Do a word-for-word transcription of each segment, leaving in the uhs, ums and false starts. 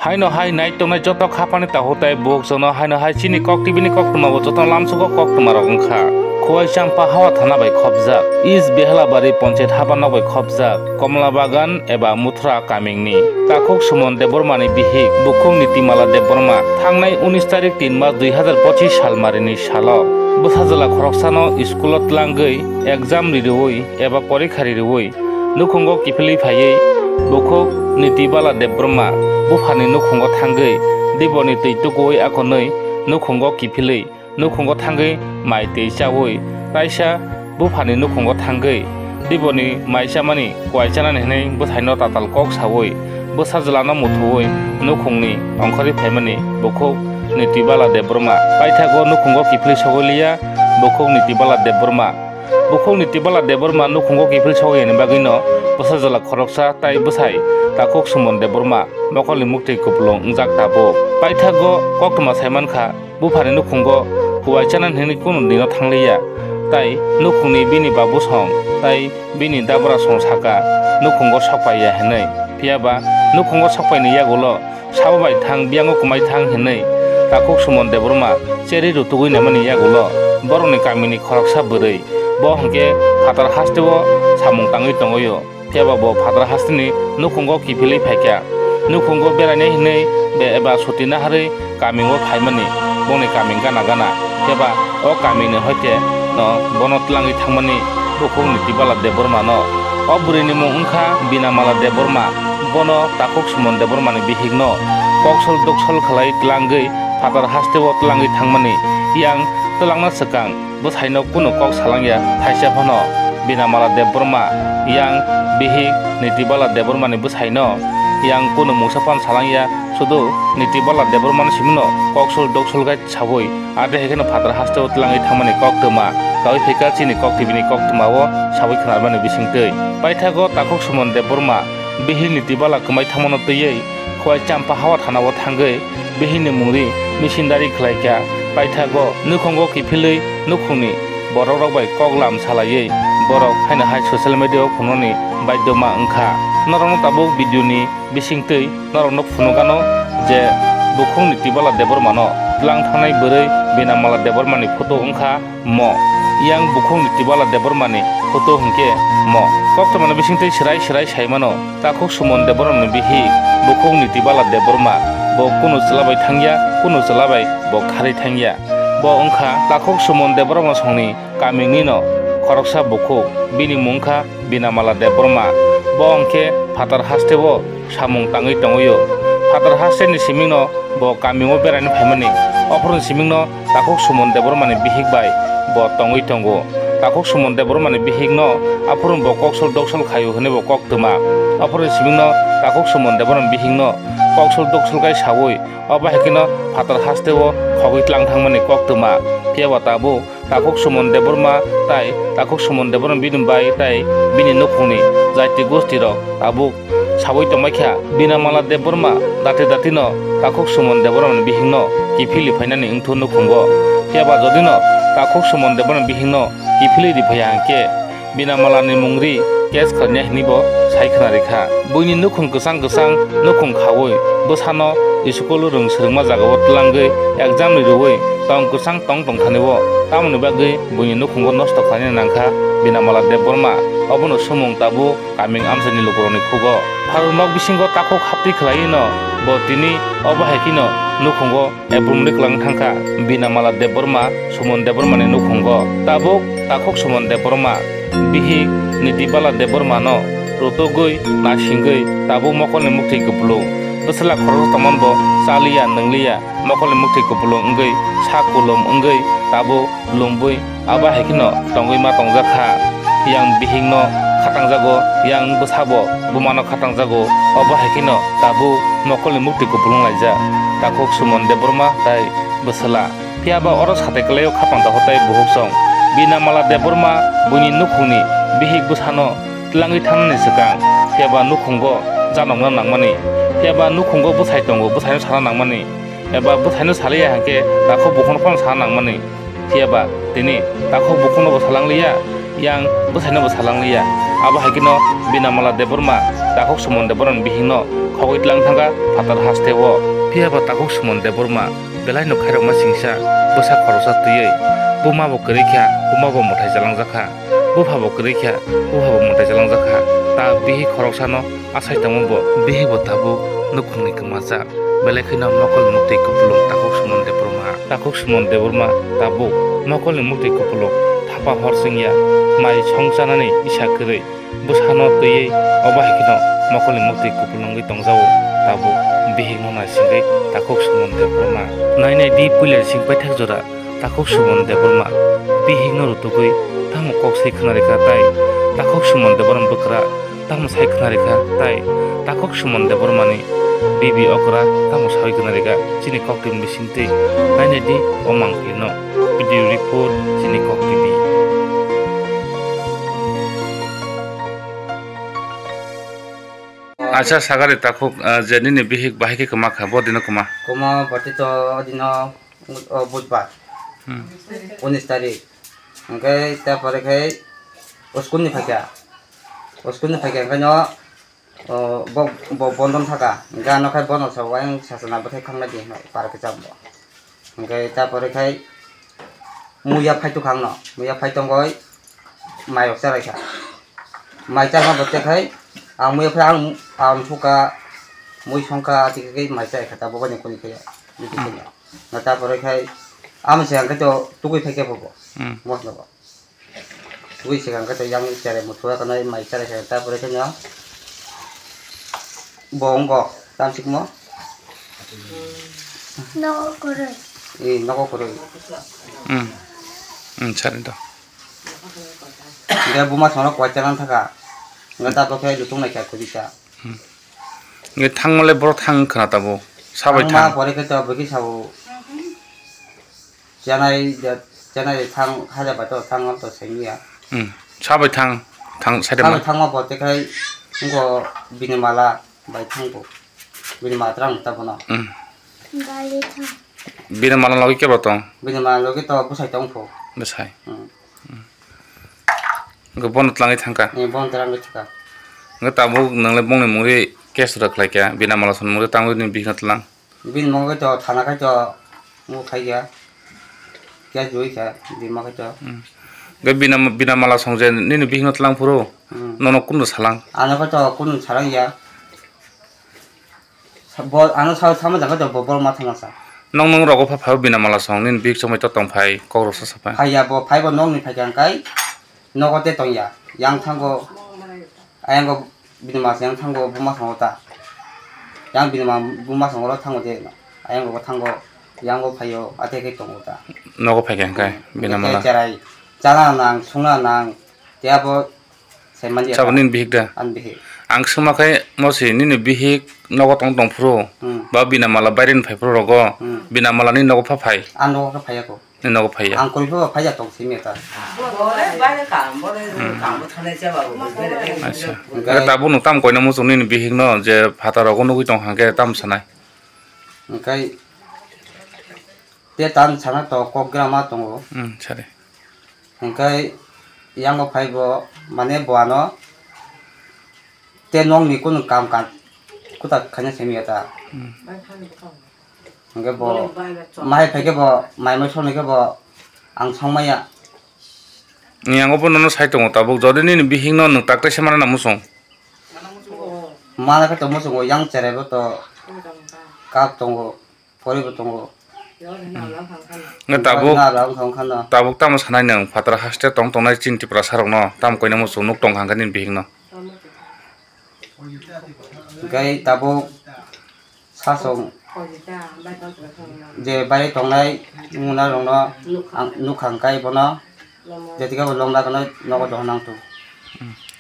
Haino hai nai tongnai joto khapani tahu tai buhuk jono haino hai chini kok T V ni koktwma bo joto lamsugo koktwma rok wngkha. Khowai Champa Hawa thana bai khopjak East Behelabari Panchayat haba nok bai khopjak Komla Bagan eba Muthra kamingni Takhuk Suman Debbarmani bihik bukhuk Nitimala Debbarma thangnai unis tarik tin mas dui hazar pochis salmarini salo bwsajwla khoroksano school-o tlangwi exam ririwi eba porikha ririwi nukhungo kiphilwi phaiwi bukhuk Nitibala Debbarma buphani nukhungo thangwi diboni twi tukuwi akonwi nukhungo kiphilwi nukhungo thangwi mai twi chawi raisa buphani nukhungo thangwi diboni mai chamani kuwai chanani hwnwi bwsaino tatal kok sawi bwsajwlano muthuwi nukhungni ongkhorwi phaimani bukhuk Nitibala Debbarma paithago nukhungo kiphilwi sogwi liya. Bukhuk Nitibala Debbarma Bukhuk Nitibala Debbarma nukhungo kiphil sogwi yani bagwino bwsajwla khoroksa tai bwsai Takhuk Suman Debbarma mokolni muktwi kupulung wngjak tabuk. Paithago koktwma saimankha buphani nukhungo kuwai chanani hwnwi kunu dino thangliya, tai nukhungni bini babusong tai bini dabrasong saka nukhungo sokpaiya hwnwi. Phiyaba nukhungo sokpaini yagulo sabo bai thang, biyango kwmai thang hwnwi Takhuk Suman Debbarma cherwi rutugwi naimani yagulo borokni kamini khoroksa bwrwi, bo hwnkhe phatar hasteo samung tangwi tongwio. Phiyaba bo phatar hasteni nukhungo kiphilwi phaikha. Nukhungo berainai hwnwi be eba suti naharwi kamio phaimani, bongni kami gana gana. Phiyaba o kamini hoite no bono tlangwi thangmani bukhuk Nitibala Debbarmano. O bwrwini mung wngkha Binamala Debbarma. Bono Takhuk Suman Debbarmani bihikno koksol doksol khlai tlangwi phatar hasteo tlangwi thangmani. Yang twlangna swkang bwsaino kunu kok salangya thaisa phano. Binamala Debbarma yang bihik Nitibala Debbarmani bwsaino yang kunu mungsa phano salangya, sudu Nitibala Debbarmani simino koksol doksol gai sawi ade hai kheno phatar hasteo tlangwi thangmani koktwma kawi phaikha chini kok T V ni koktwmao sawi khwnarmani bisingtwi. Paithago Takhuk Suman Debbarma bihik Nitibala kwmai thangmano twiwi Khowai Champa Hawa thanao thangwi bihikni mungri misindari khlaikha. Paithago nukhungo kiphilwi nukhungni borokrok bai koklam salaiwi borok haino hai social media-o phunuknani baidhyoma wngkha. Norokno tabuk video-ni bisingtwi norokno phunukgano je bukhuk Nitibala Debbarmano tlang thangnai bwrwi Binamala Debbarmani photo wngkha mo. Yang bukhuk Nitibala Debbarmani photo hwnkhe mo. Koktwmani bisingtwi swrai swrai saimano, Takhuk Suman Debbarmani bihik bukhuk Nitibala Debbarma bo kunu chwla bai thangya, kunu chwla bai bo kharwi thangya. Bo wngkha Takhuk Suman Debbarma songni kamingnino khoroksa bukhuk, bini mung wngkha Binamala Debbarma. Bo hwnkhe phatar hasteo samung tangwi tongwio. Phatar hasteni simingno bo kamio beraina phaimani. Ophuruni simingno Takhuk Suman Debbarmani bihik bai bo tongwi tongo. Takhuk Suman Debbarmani bihikno aphuru bo koksol doksol khaio hwnwi bo koktwma. Aphuruni simingno Takhuk Suman Debbarmani bihikno koksol doksol khai sawi obo hai kheno phatar hasteo khogwi tlang thangmani koktwma. Phiyaba tabuk Takhuk Suman Debbarma tai Takhuk Suman Debbarma bini bai tai bini nukhungni jaiti gostirok tabuk sawi tongbaikha. Binamala Debbarma dati datino Takhuk Suman Debbarmani bihikno kiphilwi phainani wngthu nukhungo. Phiyaba jodino Takhuk Suman Debbarmani bihikno kiphilwi ri phaiya hwnkhe Binamalani mungri case khlainai hwnwi bo sai khna rikha. Buini nukhung kwchang kwchang nukhung khaui bwsano school rwng swrwngma jagao tlangwi exam ni rwui tong kwchang tong tongthani o. Tamoni bagwi buini nukhungo nosto khlaina nangkha Binamala Debbarma. Obono sumung tabuk kaming amchaini lukurokni khugo. Pharuk nok bisingo takhuk haptwi khlaiwi no bo tini obo hai kheno nukhungo April ni kwlang thangkha Binamala Debbarma, Suman Debbarmani nukhungo. Tabuk takhuk Suman Debbarma, bihik Nitibala Debbarmano rutugwi nasingwi tabuk mokolni muktwi kupulung. Bwsla khoroksa tongmani bo chaliya nwngliya, mokolni muktwi kupulung wngwi sak kulum wngwi tabuk lumbui abo hai kheno tongwi ma tongjak kha. Yang bihikno khatangjago, yang bwsabo bumano khatangjago, obo hai kheno tabuk mokolni muktwi kupulung laijak. Takhuk Suman Debbarma tai bwsla. Phiyaba oro satai kwlaio khapang takhuk tai buhuk song. Binamala Debbarma buini nukhungni bihik bwsano twlangwi thangnani swkang, phiyaba nukhungo janokna nangmani, phiyaba nukhungo bwsai tongo, bwsaino sana nangmani, eba bwsaino saliya hwnkhe takhuk bukhuno phano sana nangmani. Phiyaba tini takhuk bukhunobo salangliya, yang bwsainobo salangliya. Abo hai kheno Binamala Debbarma Takhuk Suman Debbarma bihikno khogwi tlang thangkha phatar hasteo. Phiya ba Takhuk Suman Debbarma belaino khairokma singsa bwsa khoroksa twiwi buma bo kwrwi kha, buma bo mwtai chalangjak kha, bupha bo kwrwi kha, bupha bo mwtai chalangjak kha. Ta bihik khoroksano asai tongma bo, bihik bo tabuk nukhungni kwmajak. Belai kheno mokolni muktwi kupulung Takhuk Suman Debbarma. Takhuk Suman Debbarma tabuk mokolni muktwi kupulung, thapa hor chwngya, mai song chanani isa kwrwi, bwsano twiwi, obo hai kheno mokolni muktwi kupulung wngwi tongjao. Tabuk bihikno naisingwi Takhuk Suman Debbarma. Nai nai di, puila sing paithak jora Takhuk Suman Debbarma bihikno rutugwi tamo kok sai khna rikha, tai Takhuk Suman Debbarma bwkra tamo sai khna rikha, tai Takhuk Suman Debbarmani bibi okra tamo sawi khna rikha, chini Kok T V bisingtwi. Nai nai di o mangpilno. Video report, chini Kok T V. Acha, sagari Takhuk, ah, je nini bihik bahai khe kwma kha, bo dino kwma? Kwma bati to dino, o, budbar, Hmm. unis tarik. Hwnkhe ta pore khe o school ni phaikha. O school ni phaikha hwnkhe no, o, bo, bo bondon thaka. Hwnkhe ano khai bono sa wayang sasana bwthai khanglai di hwnwi para khe chak bo. Hwnkhe ta pore khai muya phai tukha ang no. Muya phai tongoi mayok chalaikha. Mai chakma bo tekhai ang muya phai ang, ang phuka, mui songkha, ati khe mai chai kha ta bo bani kuni khe. Bidi khe no. Na ta pore khai amo se ang khe to tugui phai khe bo bo. Hmm. Moslo bo. Tugui se ang khe to yang chare muthua kanai mai chare kha ta pore khai no. Bo wng bo tam sikmo. Nogo kwrwi. Eh, nogo kwrwi. Hmm. Hmm, sari to. Hwnkhe buma songno kwai chana thaka. Hwnkhe ta pore khai lutung nai kha kwrwi ta. Hmm. Nge thangmale borok thang khna tabuk. Sabai Thangma thang. Pore khe to bwkhe sabo. Chanai de, chanai de thang, haja bai to thang, am to sengya. Hmm. Sabai thang, thang, side Sabai ma. Thangma bo tekhai, ngo bini mala bai thangbo. Bini matrang ta bono. Hmm. Bini mala logi kebo tong? Bini mala logi to bwsai tong pho. Bwsai. Hmm. Hwnkhe bono twlangwi thangkha? Eh, bono twlangwi thangkha. Hwnkhe tabuk nwngle bongni mungwi case rwkhlaikha, bini mala songni mungwi tangwi nini bihikno twlang? Bini mungwi to thana khai to mung khaikha. Case rwikha, bini mungwi to. Hmm. Hwnkhe bini, bini mala song je nini bihikno twlang phuru, hmm, nono kunu salang? Ano khe to kunu salang ya. Sa-, bo, ano sa-, sama jaga to bo, bo ma thangma sa. Nong, nong rogo pha, pha bini mala song, nini bihik chongmai to tong phai, kok rok sa, sa phai. Phai ya bo, phai bo nong ni phai kha hwnkhe, nogo te tong ya. Yang thango, ayang go bini mala yang thango, buma thango ta. Yang bini ma, buma thango ro thango de, ayang go thango, yang go phai yo, ate ke tongo ta. Nogo phai kha hwnkhe, hmm, bini mala. Cherai, chana nang, sungna nang, te abo Sabo nini bihik da? Ani bihik. Ang swngma khe mo se nini bihik nogo tong tong phuru, hmm, ba bini mala baireni phai phuru rogo, hmm, bini mala nini nogo pha phai? Ang nogo khe phai ya ko. Nini nogo phai ya? Ang kori pha phai ya tong simi ta. Acha. Hwnkhe tabuk nwng tamo koina muchung nini bihik no je phataro go nugwi tong kha hwnkhe tamo sanai? Hwnkhe te tan sana to kok gra ma tongo. Hmm, sari. Hwnkhe yango phai bo, mane bo ano te nokni kunu kam kan kuta khaina simi ya ta. Hmm. Hwnkhe bo mai phai khe bo, mai mai songni khe bo ang song maya. Yango bo nono sai tongo tabuk, jodi nini bihik no nwng tak tai se mana na muchung? Mana khe to muchungo, yang cherai bo to kap tongo. Poribo tongo. Nge tabuk, na rang thang khana. Tabuk tamo sanai nang, phataro haste tong tongnai chini Tiprasa rokno, tamo koina muchung nuk tong kha nini bihikno. Gai tabuk sasong je bai tongnai muna rokno ang nuk kha kai bono. Jetika bo long laganai nogo dohor nang tu.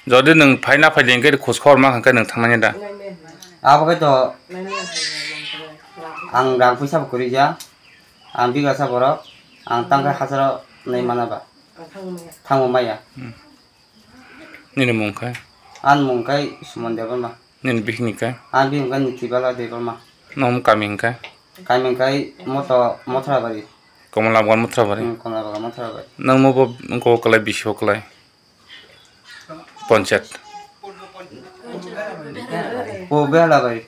Jodi nwng phai na phai de hwnkhe khoj khobor ma hwnkhe nwng thangnai da? Abo khe to ang rang puisa bo kwrwi ya. Ang biga sa borok ang tang khe hacharo nai mana ba. Thango maya. Hmm. Nini mung khe? Ani mung khe Suman Debbarma. Nini bihik ni khe? Ani bihik khe Nitibala Debbarma. Nong kami hwnkhe? Kami hwnkhe moto Mothrabari. Komolabagan Mothrabari? Hmm, Komolabagan Mothrabari. Nang mo bo wngko kwlai bisi o kwlai? Ponchayat. O bela bai.